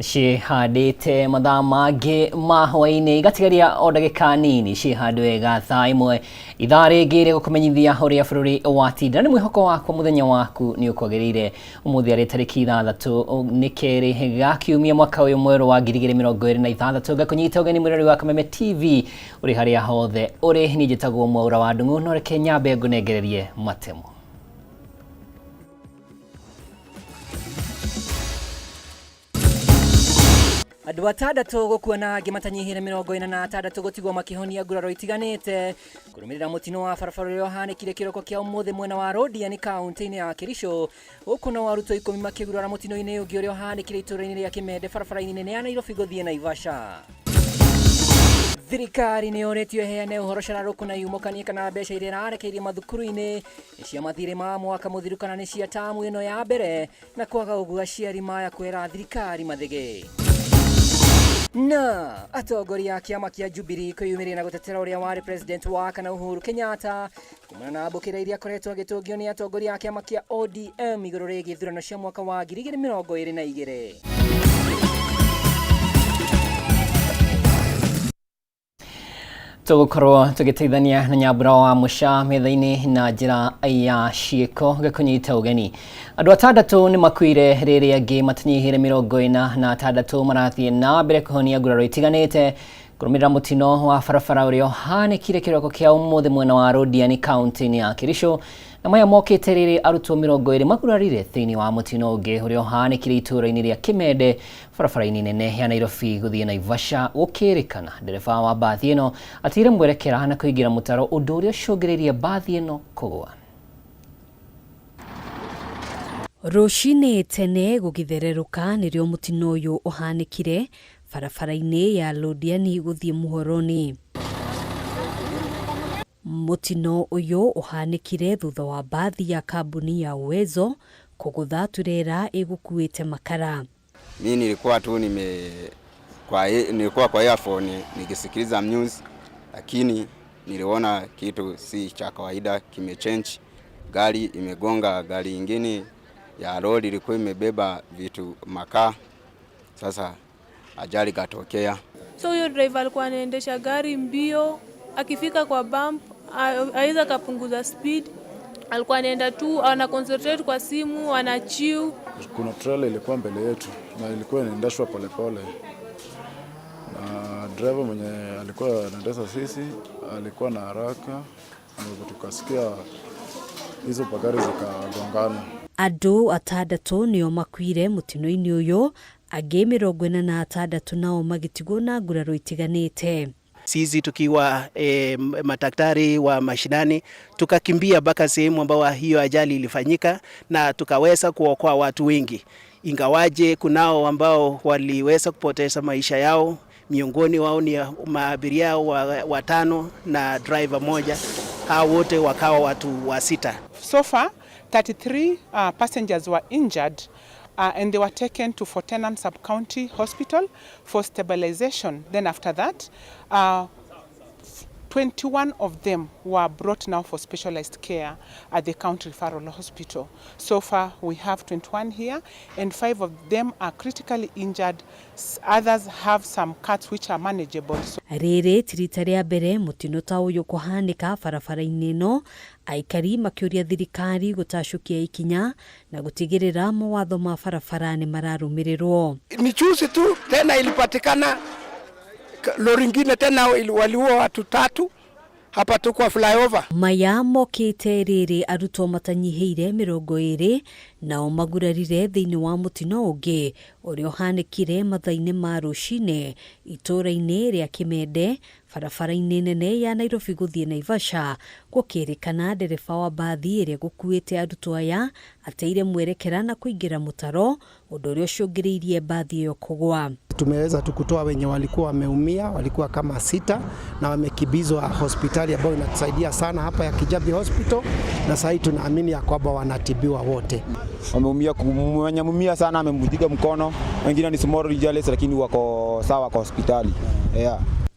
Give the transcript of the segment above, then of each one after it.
Cihandĩte mathaa mangĩ ma hwaĩ-inĩ igatigaria o ndagĩka nini cihandĩ wega thaa 1 ithaa rĩngĩ rĩa gũkũmenyithia ũrĩa bũrũri watinda. Nĩ mwĩhoko wakwa mũthenya waku nĩ ũkwagĩrĩire. Ũmũthĩ arĩ tarĩki 6 nĩ kerĩ ga kiumia mwaka ũyũ mwerũ wa 2026. Ngakũnyita ũgeni mwĩrori wa Kameme TV ũrĩ harĩa hothe ũrĩ. Niĩ njĩtagwo Mwaura wa Ndung'u, no reke nyambe ngũnengererie matemo. Andũ 6 gũkua na angĩ matanyihĩire 46 gũtigwo makĩhonia nguraro itiganĩte kũrũmĩrĩra mũtino wa barabara ũrĩa ũhanĩkire kĩroko kĩa ũmũthĩ mwena wa Londiani kaunti-inĩ ya Kericho. Gũkũ nao arutwo 10 makĩgurara mũtino-inĩ ũngĩ ũrĩa ũhanĩkire itũũra-inĩ rĩa Kĩmende barabara-inĩ nene ya Nairobi gũthiĩ Naivasha. Thirikari nĩ yorĩtio ĩheane ũhoro cararũkũ na yumũkanie kana mbeca iria ĩrarekeirie mathukuru-inĩ nĩ cia mathirĩ ma mwaka mũthiru kana nĩ cia tamu ĩno ya mbere, na kwaga ũguo aciari maya kwĩra thirikari mathĩgĩ. Na atongoria a kĩama kĩa Jubilee kwĩyumĩria na gũtetera ũrĩa warĩ president wa kana Uhuru Kenyatta kumana na mbũkĩra iria akoretwo agĩtũngio nĩ atongoria a kĩama kĩa ODM igũrũ rĩgiĩ ithurano cia mwaka wa 2022. Tũgũkorwo tũgĩteithania na Nyambura wa Mũca metha-inĩ na njĩra ya ciĩko gĩkũnyita ũgeni. Andũ 6 nĩ makuire rĩrĩa angĩ matanyihĩire 46 marathiĩ na mbere kũhonia nguraro itiganĩte kũrũmĩrĩra mũtino wa barabara ũrĩa ũhanĩkire kĩroko kĩa ũmũthĩ mwena wa Londiani kaunti-inĩ ya Kericho. Na maya mokĩte rĩrĩ arutwo 20 magurarire thĩinĩ wa mũtino ũngĩ ũrĩa ũhanĩkire itũũra-inĩ rĩa Kĩmende barabara-inĩ nene ya Nairobi gũthiĩ Naivasha. Gũkĩrĩkana ndereba wa mbathi ĩno atigire mwerekera na kũingĩra mũtaro, ũndũ ũrĩa ũcũngĩrĩirie mbathi ĩno kũgũa. Rũcinĩ tene gũgĩthererũka nĩrĩo mũtino ũyũ ũhanĩkire barabara-inĩ ya Londiani gũthiĩ Muhoroni. Mũtino ũyũ ũhanĩkire thutha wa mbathi ya kambuni ya Uwezo kũgũtha turera ĩgũkuĩte makara. Mi nilikuwa tu nime kwa, nilikuwa kwa earphone nikisikiliza news, lakini niliona kitu si cha kawaida kimechange. Gari imegonga gari ingine ya lori ilikuwa imebeba vitu makaa. Sasa ajali katokea. So huyo driver alikuwa anaendesha gari mbio, akifika kwa bump aweza kapunguza speed. Alikuwa anaenda tu ana concentrate kwa simu, ana chill. Kuna trailer ilikuwa mbele yetu na ilikuwa inaendeshwa polepole, na driver mwenye alikuwa anaendesha sisi alikuwa na haraka, ndipo tukasikia hizo magari zikagongana. Andũ 6 nĩo makuire mũtino-inĩ ũyũ, angĩ 46 nao magĩtigwo na nguraro itiganĩte. Sisi tukiwa madaktari wa mashinani tukakimbia mpaka sehemu ambayo hiyo ajali ilifanyika na tukaweza kuokoa watu wengi, ingawaje kunao ambao waliweza kupoteza maisha yao. Miongoni wao ni maabiria 5 na driver moja, hao wote wakawa watu 6. So far 33 passengers were injured and they were taken to Fort Tenan Sub-County Hospital for stabilization. Then after that, 21 of them were brought now for specialized care at the County Referral Hospital. So far, we have 21 here, and 5 of them are critically injured. Others have some cuts which are manageable. So Rĩrĩ ti rita rĩa mbere mũtino ta ũyũ kũhanĩka barabara-inĩ ĩno, aikari makĩũria thirikari gũtacũkia ikinya na gũtigĩrĩra mawatho ma barabara nĩ mararũmĩrĩrwo. Ni juzi tu tena ilipatikana lori ingine tena waliua watu 3 hapa tu kwa flyover. Maya mokĩte rĩrĩ arutwo matanyihĩire 20 nao magurarire thĩinĩ wa mũtino ũngĩ ũrĩa ũhanĩkire mathaa-inĩ ma rũcinĩ itũũra-inĩ rĩa Kĩmende barabara-inĩ nene ya Nairobi gũthiĩ Naivasha. Gũkĩrĩkana ndereba wa mbathi ĩrĩa ĩgũkuĩte arutwo aya ateire mwerekera na kũingĩra mũtaro, ũndũ ũrĩa ũcũngĩrĩirie mbathi ĩyo kũgũa. Tumeweza tu kutoa wenye walikuwa wameumia, walikuwa kama 6 na wamekimbizwa hospitali ambayo inatusaidia sana hapa ya Kijabi Hospital, na sasa hivi tunaamini ya kwamba wanatibiwa wote. Wameumia, mwenye ameumia sana amemvunjika mkono, wengine ni small injuries lakini wako sawa kwa hospitali.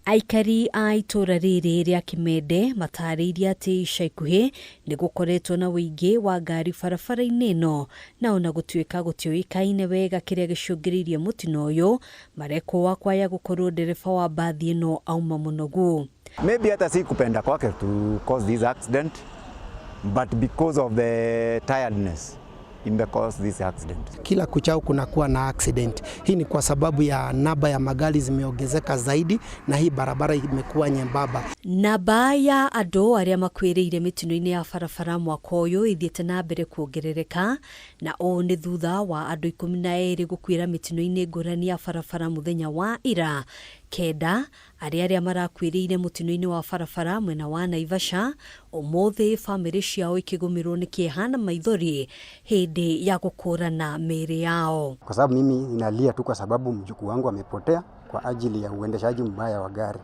Aikari a itũũra rĩrĩ rĩa Kimende matarĩirie atĩ ica ikuhĩ nĩ gũkoretwo na ũingĩ wa ngari barabara-inĩ ĩno, na ona gũtuĩka gũtiũĩkaine wega kĩrĩa gĩcũngĩrĩirie mũtino ũyũ, marekũa kwaya gũkorwo ndereba wa mbathi ĩno auma mũnogu. Maybe hata si kupenda kwake to cause this accident, but because of the tiredness ime cause this accident. Kila kuchao kunakuwa na accident. Hii ni kwa sababu ya namba ya magari zimeongezeka zaidi na hii barabara imekuwa nyembamba. Namba ya andũ arĩa makuĩrĩire mĩtino-inĩ ya barabara mwaka ũyũ ĩthiĩte na mbere kuongerereka, na ũũ nĩ thutha wa andũ 12 gũkuĩra mĩtino-inĩ ngũrani ya barabara mũthenya wa ira. 9 arĩa marakuĩrĩire mũtino-inĩ wa barabara mwena wa Naivasha, ũmũthĩ bamĩrĩ ciao ikĩgũmĩrwo nĩ kĩeha na maithori hĩndĩ ya gũkũrana mĩĩrĩ yao. Kwa sababu mimi ninalia tu kwa sababu mjukuu wangu amepotea kwa ajili ya uendeshaji mbaya wa gari.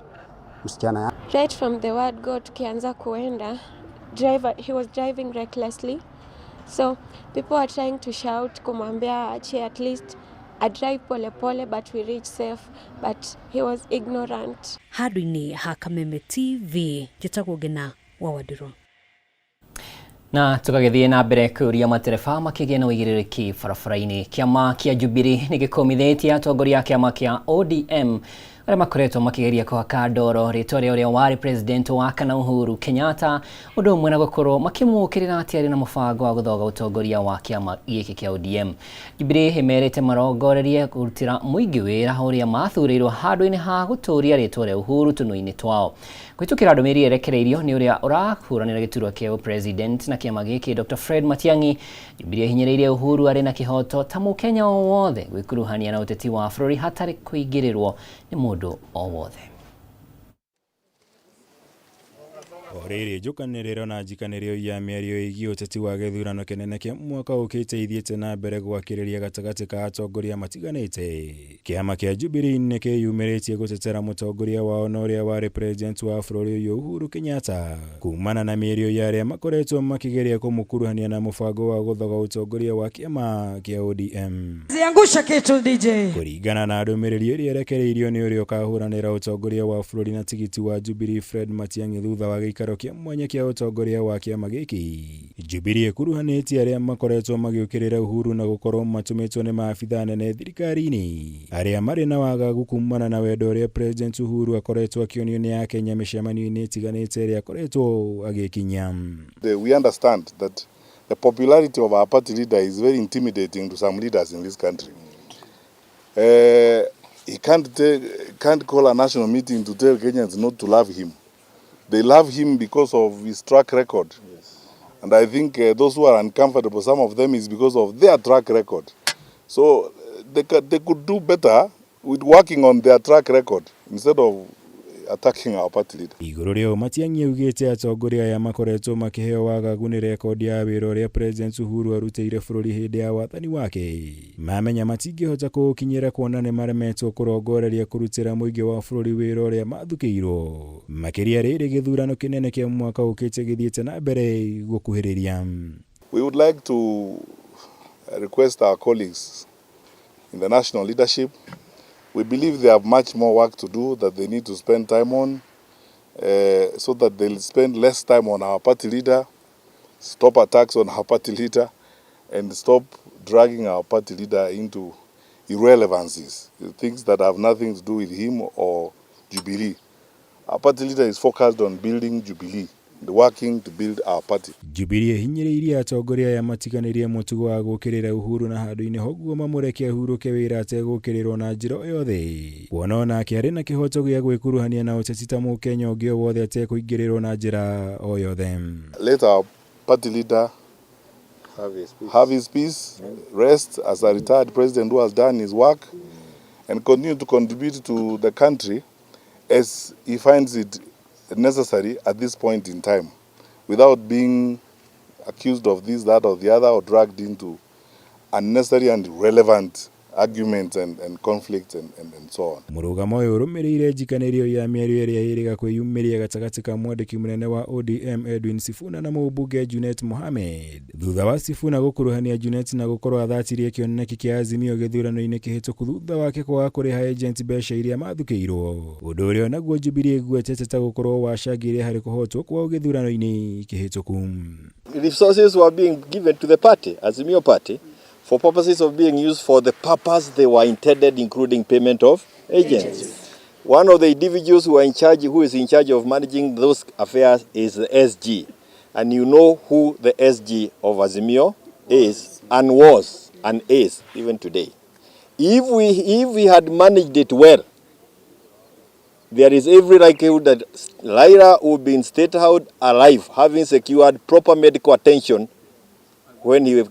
Msichana. Right from the word go tukianza kuenda, driver, he was driving recklessly. So people are trying to shout kumwambia aache at least I drive pole pole but we reach safe, but he was ignorant. Handũ-inĩ ha Kameme TV, njĩtagwo Ngena wa Wandirũ. Na tũgagĩthiĩ na mbere kũria matereba makĩgĩa na ũigĩrĩrĩki barabara-inĩ. Kĩama kĩa Jubilee nĩ gĩkũmithĩtie atongoria a kĩama kĩa ODM arĩa makoretwo makĩgeria kũhaka ndoro rĩtwa rĩa ũrĩa warĩ president wa kana Uhuru Kenyatta, ũndũ ũmwe na gũkorwo makĩmũkĩrĩra atĩ arĩ na mũbango wa gũthoga ũtongoria wa kĩama gĩkĩ kĩa ODM. Jubilee ĩmerĩte marongorerie kũrutĩra mũingĩ wĩra ũrĩa mathurĩirwo handũ-inĩ ha gũtũria rĩtwa rĩa Uhuru tũnua-inĩ twao. Kũhĩtũkĩra ndũmĩrĩri ĩrekereirio nĩ ũrĩa ũrahũranĩra gĩturwa kĩa president na kĩama gĩkĩ Dr. Fred Matiang'i, Jubilee ĩhinyĩrĩirie Uhuru arĩ na kĩhoto ta mũkenya o wothe gwĩkuruhania na ũteti wa bũrũri hatarĩ kũingĩrĩrwo nĩ mũndũ o wothe. O rĩrĩ njũkanĩrĩro na njikanĩrio ya mĩario ĩgiĩ ũteti wa gĩthurano kĩnene kĩa mwaka ũkĩte ithiĩte na mbere gwakĩrĩria gatagatĩ ka atongoria matiganĩte. Kĩama kĩa Jubilee nĩ kĩyumĩrĩtie gũtetera mũtongoria wao na ũrĩa warĩ president wa bũrũri ũyũ Uhuru Kenyatta kumana na mĩario ya arĩa makoretwo makĩgeria kũmũkuruhania na mũbango wa gũthoga ũtongoria wa kĩama kĩa ODM. Ziangusha kitu DJ. Kũringana na ndũmĩrĩri ĩrĩa ĩrekereirio nĩ ũrĩa ũkahũranĩra ũtongoria wa bũrũri na tigiti wa Jubilee Fred Matiang'i thutha wa gĩikaro kĩa mwanya kĩa ũtongoria wa kĩama gĩkĩ. Jubilee ĩkuruhanĩtie arĩa makoretwo magĩũkĩrĩra Uhuru na gũkorwo matũmĩtwo nĩ maabithaa anene thirikari-inĩ arĩa marĩ na wagagu kumana na wendo ũrĩa President Uhuru akoretwo akĩonio nĩ Akenya mĩcemanio-inĩ ĩtiganĩte ĩrĩa akoretwo agĩkinya. We understand that the popularity of our party leader is very intimidating to some leaders in this country. He can't call a national meeting to tell Kenyans not to love him. They love him because of his track record. Yes. And I think those who are uncomfortable, some of them is because of their track record. So they could do better with working on their track record instead of attacking our party leader. Igũrũ rĩa Matiang'i augĩte atongoria aya makoretwo makĩheo wagagu nĩ rekondi ya wĩra ũrĩa President Uhuru arutĩire bũrũri hĩndĩ ya wathani wake. Mamenya matingĩhota kũũkinyĩra kuona nĩ maremetwo kũrongoreria kũrutĩra mũingĩ wa bũrũri wĩra ũrĩa mathukĩirwo. Makĩria rĩrĩ gĩthurano kĩnene kĩa mwaka ũkĩte gĩthiĩte na mbere gũkuhĩrĩria. We would like to request our colleagues in the national leadership. We believe they have much more work to do that they need to spend time on, so that they'll spend less time on our party leader, stop attacks on our party leader, and stop dragging our party leader into irrelevancies, things that have nothing to do with him or Jubilee. Our party leader is focused on building Jubilee, working to build our party. Jubilee ĩhinyĩrĩirie atongoria aya matiganĩrie mũtugo wa gũũkĩrĩra Uhuru na handũ-inĩ hoguo mamũreke ahurũke wĩra ategũũkĩrĩrwo na njĩra o yothe. Kuona onake arĩ na kĩhoto gĩa gwĩkuruhania na ũteti ta mũkenya ũngĩ o wothe atekũingĩrĩrwo na njĩra o yothe. Let our party leader have his peace, rest as a retired president who has done his work, and continue to contribute to the country as he finds it necessary at this point in time, without being accused of this, that, or the other, or dragged into unnecessary and irrelevant arguments and conflicts and so on. Mũrũgamo ũyũ ũrũmĩrĩire njikanĩrio ya mĩario ĩrĩa ĩrĩga kwĩyumĩria gatagatĩ ka mwandĩki mũnene wa ODM Edwin Sifuna na mũmbunge Junet Mohamed, thutha wa Sifuna gũkuruhania Junet na gũkorwo athatirie kĩoneki kĩa Azimio gĩthurano-inĩ kĩhĩtũku thutha wake kwaga kũrĩha agent mbeca iria mathukĩirwo, ũndũ ũrĩa naguo Jubilee ĩgwetete ta gũkorwo wacangĩire harĩ kũhotwo kwao gĩthurano-inĩ kĩhĩtũku. Resources were being given to the party, Azimio party, for purposes of being used for the purpose they were intended, including payment of agents. One of the individuals who are in charge, who is in charge of managing those affairs, is the SG. And you know who the SG of Azimio is and was and is even today. If we had managed it well, there is every likelihood that Raila would be in State House alive, having secured proper medical attention when he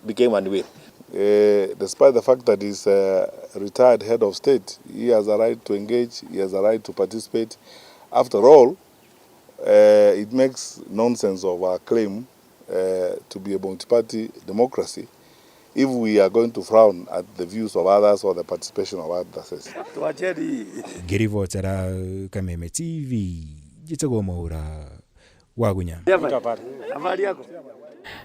became unwell. Despite the fact that he's a retired head of state, he has a right to engage, he has a right to participate. After all, it makes nonsense of our claim to be a multi-party democracy if we are going to frown at the views of others or the participation of others. Ngĩribotera Kameme TV, njĩtagwo Mwaura Wagunya.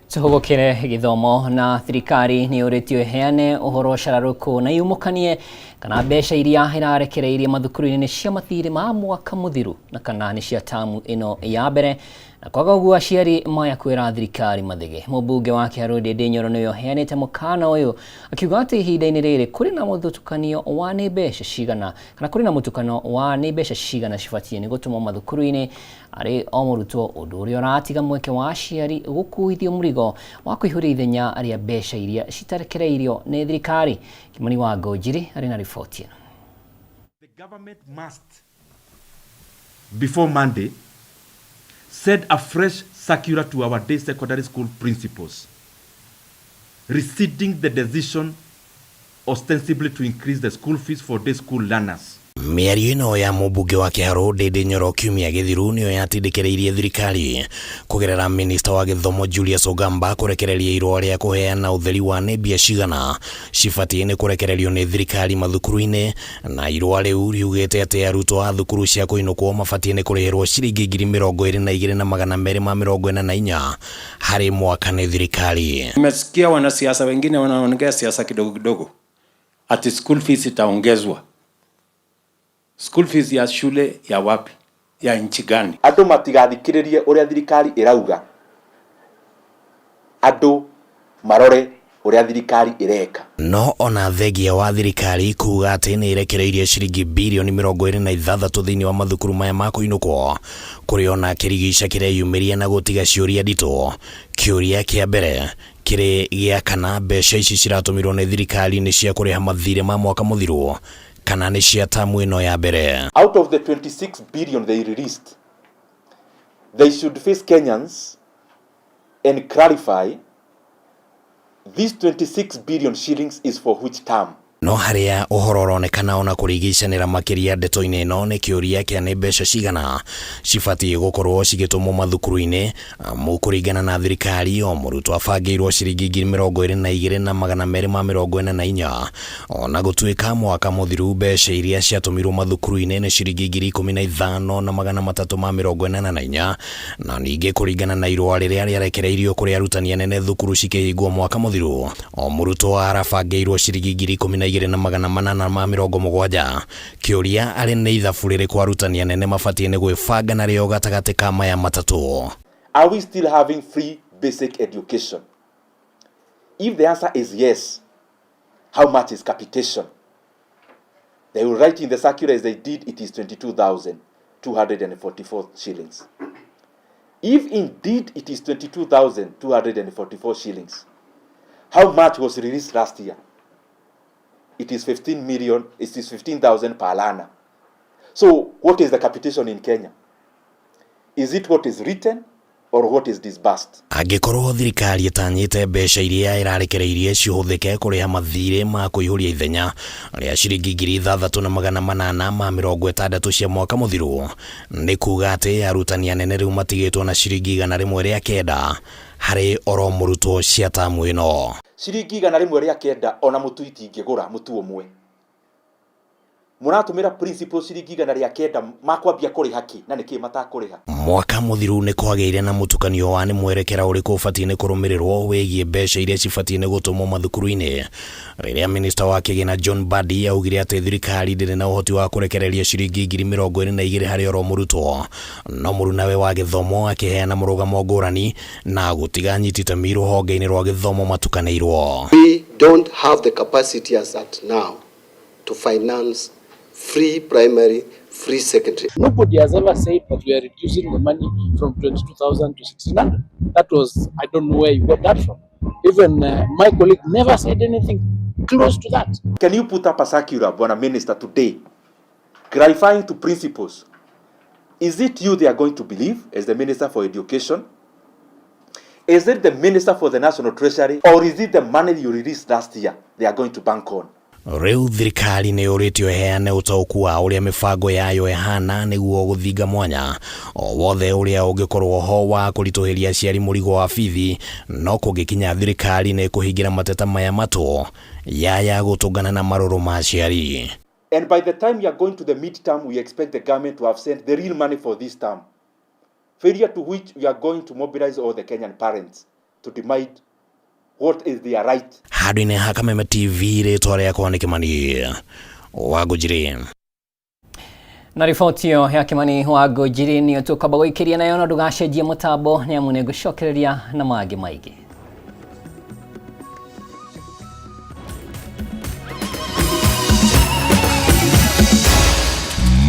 Tũhũgũkĩre gĩthomo. Na thirikari nĩ yũrĩtio ĩheane ũhoro cararũkũ na yumũkanie kana mbeca iria ĩrarekereirie mathukuru-inĩ nĩ cia mathirĩ ma mwaka mũthiru na kana nĩ cia tamu ĩno ya mbere, na kwaga ũguo aciari maya kwĩra thirikari mathige. Mũmbunge wa Kĩharũ Ndindi Nyoro nĩwe ũheanĩte mũkana ũyũ, akiuga atĩ ihinda-inĩ rĩrĩ kũrĩ na mũthutũkanio wa nĩ mbeca cigana, kana kũrĩ na mũtukano wa nĩ mbeca cigana cibatiĩ nĩ gũtũmwo mathukuru-inĩ arĩ o mũrutwo, ũndũ ũrĩa ũratiga mweke wa aciari gũkuithio mũrigo wa kũihũria ithenya rĩa mbeca iria citarekereirio nĩ thirikari. Kimani wa Ngũnjiri arĩ na riboti ĩno. The government must, before Monday, send a fresh circular to our day secondary school principals, rescinding the decision ostensibly to increase the school fees for day school learners. Mĩario ĩno ya mũmbunge wa Kĩharũ Ndindi Nyoro kiumia gĩthiru nĩyo yatindĩkĩrĩirie thirikari kũgerera minista wa gĩthomo Julius Ogamba kũrekereria irũa rĩa kũheana ũtheri wa nĩ mbia cigana cibatiĩ nĩ kũrekererio nĩ thirikari mathukuru-inĩ, na irũa rĩu riugĩte atĩ arutwo a thukuru cia kũinũkwo mabatiĩ nĩ kũrĩhĩrwo ciringi 22,244 harĩ mwaka nĩ thirikari. Nimesikia wanasiasa wengine wanaongea siasa kidogo kidogo ati school fees itaongezwa. School fees ya shule ya wapi? Ya nchi gani? Andũ matigathikĩrĩrie ũrĩa thirikari ĩrauga, andũ marore ũrĩa thirikari ĩreka. No ona thengia wa thirikari kuga atĩ nĩ ĩrekereirie ciringi birioni 26 thĩinĩ wa mathukuru maya ma kũinũkwo, kũrĩ ona kĩrigica kĩreyumĩria na gũtiga ciũria nditũ. Kĩũria kĩa mbere kĩrĩ gĩa kana mbeca ici ciratũmirwo nĩ thirikari nĩ cia kũrĩha mathirĩ ma mwaka mũthiru kana nĩ cia tamu ĩno ya mbere. Out of the 26 billion they released, they should face Kenyans and clarify this 26 billion shillings is for which term. No harĩa ũhoro ũronekana ona kũrigicanĩra makĩria ndeto-inĩ ĩno nĩ kĩũria kĩa nĩ mbeca cigana cibatiĩ gũkorwo cigĩtũmwo mathukuru-inĩ, amu kũringana na thirikari o mũrutwo abangĩirwo ciringi 22,244, ona gũtuĩka mwaka mũthiru mbeca iria ciatũmirwo mathukuru-inĩ nĩ ciringi 15,384. Na ningĩ kũringana na irũa rĩrĩa rĩarekereirio kũrĩ arutani anene thukuru cikĩhingwo mwaka mũthiru, o mũrutwo arabangĩirwo ciringi 12,870. Kĩũria arĩ nĩ ithabu rĩrĩkũ arutani anene mabatiĩ nĩ gwĩbanga narĩo gatagatĩ ka maya matatũ? Are we still having free basic education? If the answer is yes, how much is capitation? They will write in the circular as they did, it is 22,244 shillings. If indeed it is 22,244 shillings, how much was released last year? It is 15 million, it is 15,000 per learner. So what is the capitation in Kenya? Is it what is written or what is disbursed? Angĩkorwo thirikari ĩtanyĩte mbeca iria ĩrarekereirie cihũthĩke kũrĩha mathirĩ ma kũihũria ithenya rĩa ciringi 6860 cia mwaka mũthiru, nĩ kuga atĩ arutani anene rĩu matigĩtwo na ciringi 109 harĩ oro mũrutwo cia tamu ĩno. Ciringi 109 ona mũtu itingĩgũra mũtu ũmwe. Mũratũmĩra principal ciringi 109 makwambia kũrĩha kĩ na nĩkĩ matakũrĩha? Mwaka mũthiru nĩ kwagĩire na mũtukanio wa nĩ mwerekera ũrĩkũ ũbatiĩ nĩ kũrũmĩrĩrwo wĩgiĩ mbeca iria cibatiĩ nĩ gũtũmwo mathukuru-inĩ, rĩrĩa minista wa kĩgĩna John Mbadi augire atĩ thirikari ndĩrĩ na ũhoti wa kũrekereria ciringi 22,000 harĩ oro mũrutwo, no mũrunawe wa gĩthomo akĩheana mũrũgamo ngũrani na gũtiga anyiti itemi rũhonge-inĩ rwa gĩthomo matukanĩirwo. We don't have the capacity as at now to finance free primary, free secondary. Nobody has ever said that we are reducing the money from 22,000 to 1,600. That was, I don't know where you got that from. Even my colleague never said anything close to that. Can you put up a circular, Bwana Minister, today, clarifying to principals, is it you they are going to believe as the Minister for Education? Is it the Minister for the National Treasury? Or is it the money you released last year they are going to bank on? Rĩu thirikari nĩ yũrĩtio ĩheane ũtaũku wa ũrĩa mĩbango yayo ĩhana nĩguo gũthinga mwanya o wothe ũrĩa ũngĩkorwo ho wa kũritũhĩria aciari mũrigo wa bithi, no kũngĩkinya thirikari nĩ ĩkũhingĩra mateta maya matũ yaya gũtũngana na marũrũ ma aciari. And by the time you are going to the midterm, we expect the government to have sent the real money for this term. Failure to which we are going to mobilize all the Kenyan parents to demand what is their right. Handũ-inĩ ha Kameme TV, rĩtwa rĩakwa nĩ Kĩmani wa Ngũnjiri. Na riboti ĩyo ya Kĩmani wa Ngũnjiri nĩyo tũkwamba gũikĩria nayo, no ndũgacenjie mũtambo nĩ amu nĩngũcokereria na mangĩ maingĩ.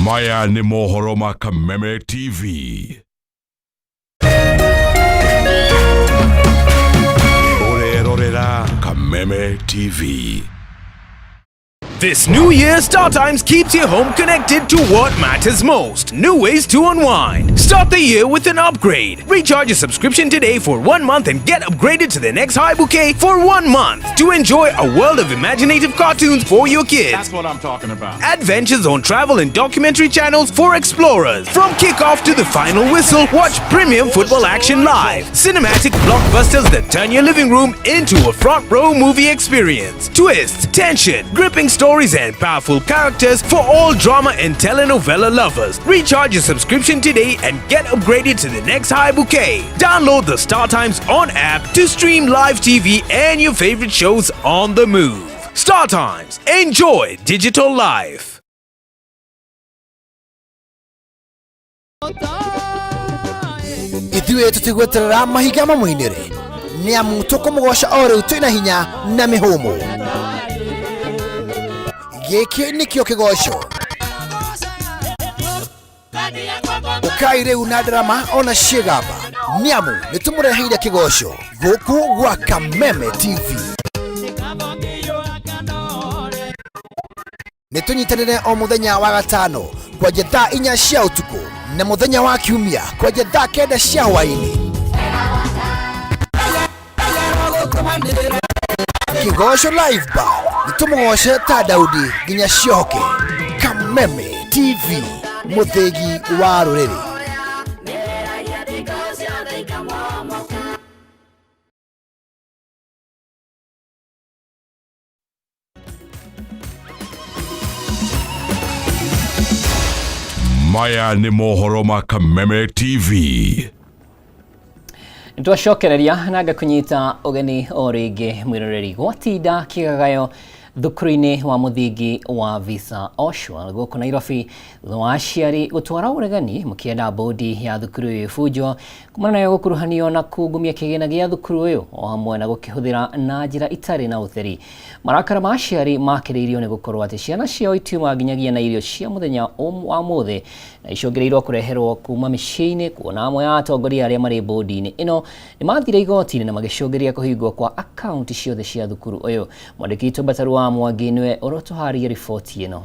Maya nĩ mohoro ma Kameme TV. Ũrerorera Kameme TV. This new year, StarTimes keeps your home connected to what matters most. New ways to unwind. Start the year with an upgrade. Recharge your subscription today for 1 month and get upgraded to the next high bouquet for 1 month to enjoy a world of imaginative cartoons for your kids. That's what I'm talking about. Adventures on travel and documentary channels for explorers. From kickoff to the final whistle, watch premium football action live. Cinematic blockbusters that turn your living room into a front row movie experience. Twists, tension, gripping stories and powerful characters for all drama and telenovela lovers. Recharge your subscription today and get upgraded to the next high bouquet. Download the StarTimes On app to stream live TV and your favorite shows on the move. StarTimes, enjoy digital life. Ithuĩ tũtigweterera mahiga mamũinĩre, nĩ amu tũkũmũgoca o rĩu twĩna hinya na mĩhũmũ. Gĩkĩ nĩkĩo kĩgoco. Ũkai rĩu na ndarama ona ciĩgamba, nĩ amu nĩtũmũreheire kĩgoco gũkũ gwa Kameme TV. Nĩtũnyitanĩre o mũthenya wa gatano kwanja thaa 4 cia ũtukũ na mũthenya wa kiumia kwanja thaa 9 cia hwaĩ-inĩ. Kĩgoco Live Bar, nĩtũmũgoce ta Daudi nginya ciohoke. Kameme TV, mũthĩgi wa rũrĩrĩ. Maya nĩ mohoro ma Kameme TV. Nĩtwacokereria na ngakũnyita ũgeni o rĩngĩ mwĩroreri. Gwatinda kĩgagayo thukuru-inĩ wa mũthingi wa Visa Oshwal gũkũ Nairobi thutha wa aciari gũtwara ũregani mũkĩenda bodi ya thukuru ĩyo ĩbunjwo kumana nayo gũkuruhanio na kungumia kĩgĩna gĩa thukuru ũyũ o hamwe na gũkĩhũthĩra na njĩra itarĩ na ũtheri. Marakara ma aciari makĩrĩirio nĩ gũkorwo atĩ ciana ciao itiuma nginyagia na irio cia mũthenya wa mũthĩ na icũngĩrĩirwo kũreherwo kuma mĩciĩ-inĩ, kuona amwe a atongoria arĩa marĩ bodi-inĩ ĩno nĩ mathire igoti-inĩ na magĩcũngĩrĩria kũhingwo kwa akaunti ciothe cia thukuru ũyũ. Mwandĩki witũ Mbataru wa Mwangi nĩwe ũrotũharĩria riboti ĩno.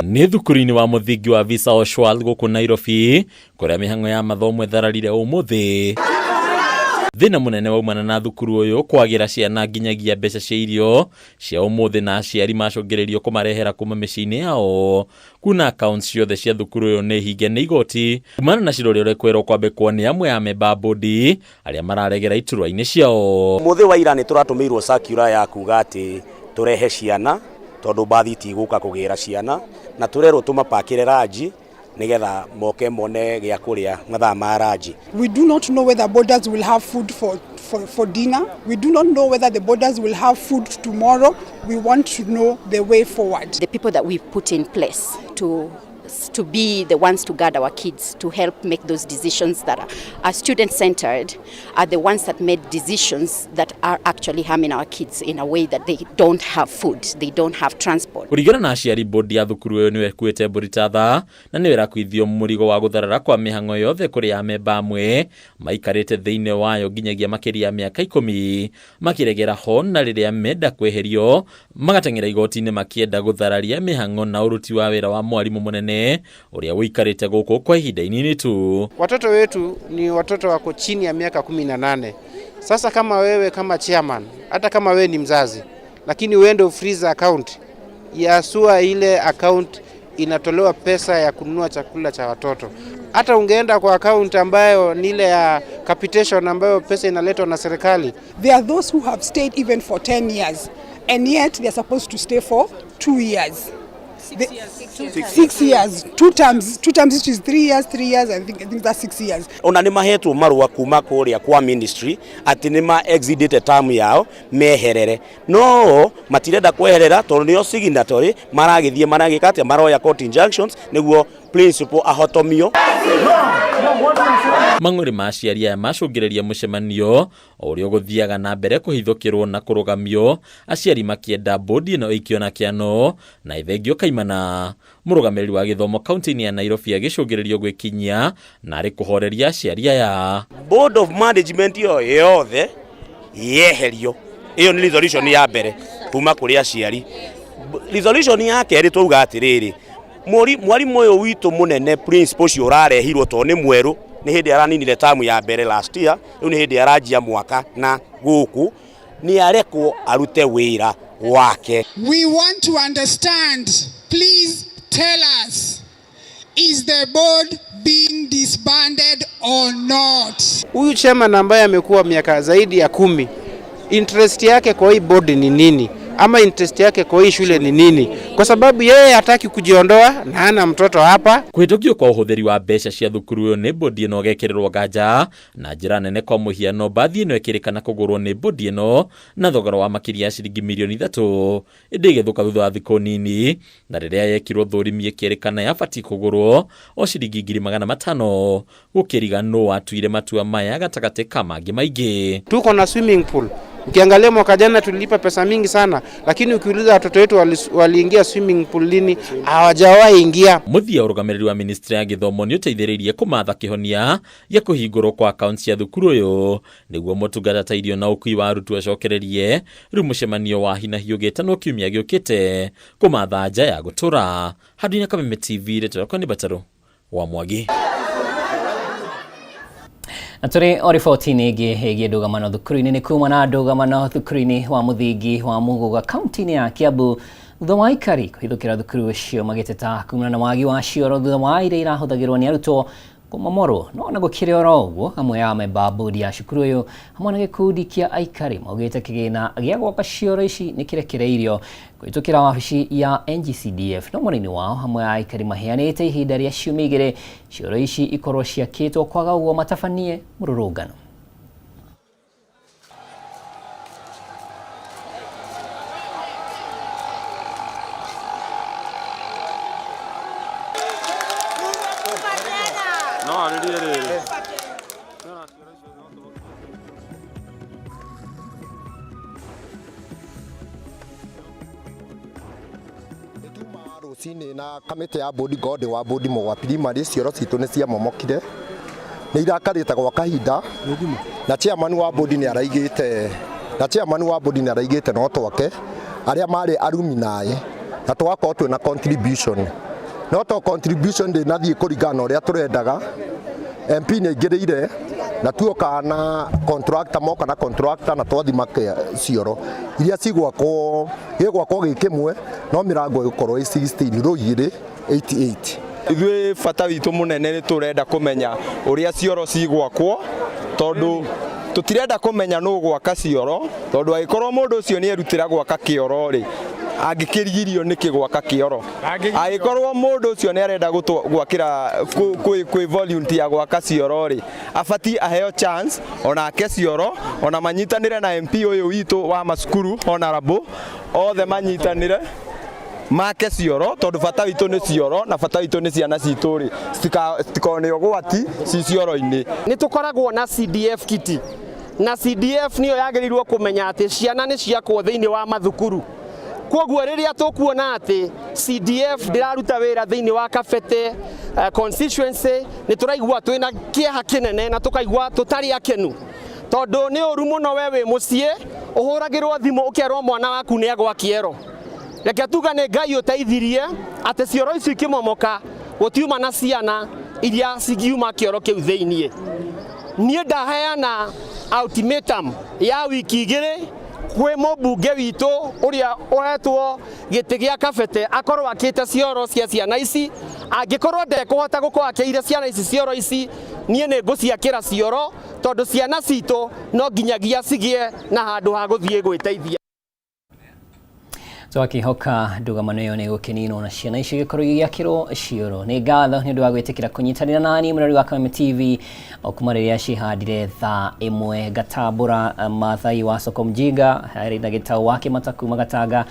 Nĩ thukuru-inĩ wa mũthingi wa Visa Oshwal gũkũ Nairobi kũrĩa mĩhang'o ya mathomo ĩthararire ũmũthĩ. Thĩna mũnene waumana na thukuru ũyũ kwagĩra ciana nginyagia mbeca cia irio cia ũmũthĩ na aciari macũngĩrĩrio kũmarehera kuma mĩciĩ-inĩ yao kuna accounts ciothe cia thukuru ũyũ nĩ hinge nĩ igoti kumana na cira ũrĩa ũrekwerwo kwambĩkwo nĩ amwe a memba a bodi arĩa mararegera iturwa-inĩ ciao. Mũthĩ wa ira nĩ tũratũmĩirwo circular ya kuga atĩ tũrehe ciana tondũ mbathi itigũka kũgĩra ciana na tũrerwo tũmapakĩre ranji nĩgetha moke mone gĩa kũrĩa mathaa ma ranji. We do not know whether boarders will have food for dinner. We do not know whether the boarders will have food tomorrow. We want to know the way forward. The people that we put in place to be the ones to guard our kids, to help make those decisions that are student-centered, are the ones that made decisions that are actually harming our kids in a way that they don't have food, they don't have transport. Kũringana na aciari, bodi ya thukuru ĩyo nĩyo ĩkuĩte mbũri ta tha na nĩyo ĩrakuithio mũrigo wa gũtharara kwa mĩhang'o yothe kũrĩ amemba amwe maikarĩte thĩinĩ wayo nginyagia makĩria ya mĩaka 10 makĩregera ho, na rĩrĩa menda kweherio magateng'era igoti-inĩ makĩenda gũthararia mĩhang'o na ũruti wa wĩra wa mwarimũ mũnene ũrĩa ũikarĩte gũkũ kwa ihinda inini tu. Watoto wetu ni watoto wako chini ya miaka 18. Sasa kama wewe kama chairman, hata kama wewe ni mzazi, lakini uende freeze account ya SUA, ile account inatolewa pesa ya kununua chakula cha watoto. Hata ungeenda kwa account ambayo ni ile ya capitation ambayo pesa inaletwa na serikali. There are those who have stayed even for 10 years and yet they are supposed to stay for 2 years. 6 years, 2 terms, 2 terms which is 3 years, 3 years, I think that's 6 years. Ona nĩ mahetwo marũa kuma kũrĩa kwa ministry atĩ nĩ ma exceeded term yao meherere, no matirenda kweherera tondũ nĩo signatory maragĩthiĩ maragĩka atĩa, maroya court injunctions nĩguo principal ahotomio. Mang'ũrĩ ma aciari aya macũngĩrĩria mũcemanio ũrĩa ũgũthiaga na mbere kũhithũkĩrwo na kũrũgamio, aciari makĩenda bodi ĩno ĩikio na kĩano na ĩthengio kaimana. Mũrũgamĩrĩri wa gĩthomo kaunti-inĩ ya Nairobi agĩcũngĩrĩrio gwĩkinyia na arĩ kũhoreria aciari aya. Board of management ĩyo yothe yeherio, ĩyo nĩ resolution ya mbere kuma kũrĩ aciari. Resolution ya kerĩ twauga atĩrĩrĩ, mwarimũ ũyũ witũ mũnene principal ũcio ũrarehirwo tondũ nĩ mwerũ, nĩ hĩndĩ araninire tamu ya mbere last year, rĩu nĩ hĩndĩ aranjia mwaka na gũkũ, nĩ arekwo arute wĩra wake. We want to understand, please tell us, is the board being disbanded or not? Huyu chairman ambaye amekuwa miaka zaidi ya 10, interest yake kwa hii board ni nini? Ama interest yake kwa hii shule ni nini? Kwa sababu yeye hataki kujiondoa na hana mtoto hapa. Kũhĩtũkio kwa ũhũthĩri wa mbeca cia thukuru ũyũ nĩ bodi ĩno ũgekĩrĩrwo nganja na njĩra nene. Kwa mũhiano, mbathi ĩno ĩkĩrĩkana kũgũrwo nĩ bodi ĩno na thogora wa makĩria ya ciringi mirioni 3, ĩndĩ ĩgĩthũka thutha wa thikũ nini, na rĩrĩa yekirwo thũrimi ĩkĩrĩkana yabatiĩ kũgũrwo o ciringi 500,000. Gũkĩriga nũ watuire matua maya gatagatĩ ka mangĩ maingĩ. Tuko na swimming pool. Ukiangalia mwaka jana tulilipa pesa mingi sana, lakini ukiuliza watoto wetu waliingia swimming pool lini, hawajawahi ingia. Mũthia, ũrũgamĩrĩri wa ministry ya gĩthomo nĩ ũteithĩrĩirie kũmatha kĩhonia gĩa kũhingũrwo kwa accounts cia thukuru ũyũ nĩguo motungata ta irio na ũkui wa arutwo acokererie. Rĩu mũcemanio wa hinahi ũgĩtanwo kiumia gĩũkĩte kũmatha nja ya gũtũra. Handũ-inĩ Kameme TV, rĩtwa rĩakwa nĩ Batarũ wa Mwangi. Na tũrĩ o riboti-inĩ ĩngĩ ĩgiĩ ndũgamano thukuru-inĩ, nĩ kuma na ndũgamano thukuru-inĩ wa mũthingi wa Muguga kaunti-inĩ ya Kiambu thutha wa aikari kũhithũkĩra thukuru ũcio magĩteta kumana na wagi wa cioro thutha wa iria irahũthagĩrwo nĩ arutwo kũmomorwo. No ona gũkĩrĩ oro ũguo, amwe a memba a bodi ya cukuru ũyũ hamwe na gĩkundi kĩa aikari maugĩte kĩgĩna gĩa gwaka cioro ici nĩ kĩrekereirio kũhĩtũkĩra wabici ya NGCDF. No mwena-inĩ wao, hamwe a aikari maheanĩte ihinda rĩa ciumia 2 cioro ici ikorwo ciakĩtwo, kwaga ũguo matabanie mũrũrũngano. Rũcinĩ na kamĩtĩ ya bodi ngode wa bodi Mũgwa Primary, cioro citũ nĩ ciamomokire, nĩ irakarĩte gwa kahinda, na chairman wa bodi nĩ araigĩte, na chairman wa bodi nĩ araigĩte no twake arĩa marĩ arumi naĩ na tũgakorwo twĩna contribution. No to contribution ndĩnathiĩ kũringana na ũrĩa tũrendaga. MP nĩ aingĩrĩire na tuoka na contractor, moka na contractor na twathima cioro iria cigwakwo, gĩgwakwo gĩ kĩmwe no mĩrango ĩgũkorwo ĩ 16, rũ igĩrĩ 88. Ithuĩ bata witũ mũnene nĩ tũrenda kũmenya ũrĩa cioro cigwakwo, tondũ tũtirenda kũmenya nũ gwaka cioro, tondũ angĩkorwo mũndũ ũcio nĩ erutĩra gwaka kĩoro rĩ, angĩkĩrigirio nĩkĩ gwaka kĩoro? Angĩkorwo mũndũ ũcio nĩ arenda gwakĩra kwĩ volunteer gwaka cioro rĩ, abatiĩ aheo chance onake cioro, ona manyitanĩre na MP ũyũ witũ wa macukuru honorable, othe manyitanĩre make cioro, tondũ bata witũ nĩ cioro na bata witũ nĩ ciana citũ rĩ citikone ũgwati ci cioro-inĩ. Nĩ tũkoragwo na CDF kiti, na CDF nĩyo yagĩrĩirwo kũmenya atĩ ciana nĩ ciakwo thĩinĩ wa mathukuru. Koguo rĩrĩa tũkuona atĩ CDF ndĩraruta wĩra thĩinĩ wa Kabete constituency, nĩ tũraigua twĩna kĩeha kĩnene na tũkaigua tũtarĩ akenu, tondũ nĩ ũru mũno we wĩ mũciĩ ũhũragĩrwo thimũ ũkerwo mwana waku nĩ agwa kĩero. Reke tuga nĩ Ngai ũteithirie atĩ cioro icio ikĩmomoka gũtiuma na ciana iria cingiuma kĩoro kĩu thĩiniĩ. Niĩ ndaheana ultimatum ya wiki 2 kwĩ mũmbunge witũ ũrĩa ũhetwo gĩtĩ gĩa Kabete akorwo akĩte cioro cia ciana ici. Angĩkorwo ndekũhota gũkorwo akĩire ciana ici cioro ici, niĩ nĩ ngũciakĩra cioro, tondũ ciana citũ no nginyagia cigĩe na handũ ha gũthiĩ gwĩteithia. Twakihoka ndũgamano ĩyo nĩ ĩgũkĩninwo na ciana icio igĩkorwo igĩakĩrwo cioro. Nĩ ngatho nĩ ũndũ wa gwĩtĩkĩra kũnyitanĩra nani mũrori wa Kameme TV o kuma rĩrĩa cihandire thaa 1. Ngatambũra Mathai wa Soko Mjinga, harĩ na Gĩtaũ wa Kĩmata kuma Gatanga.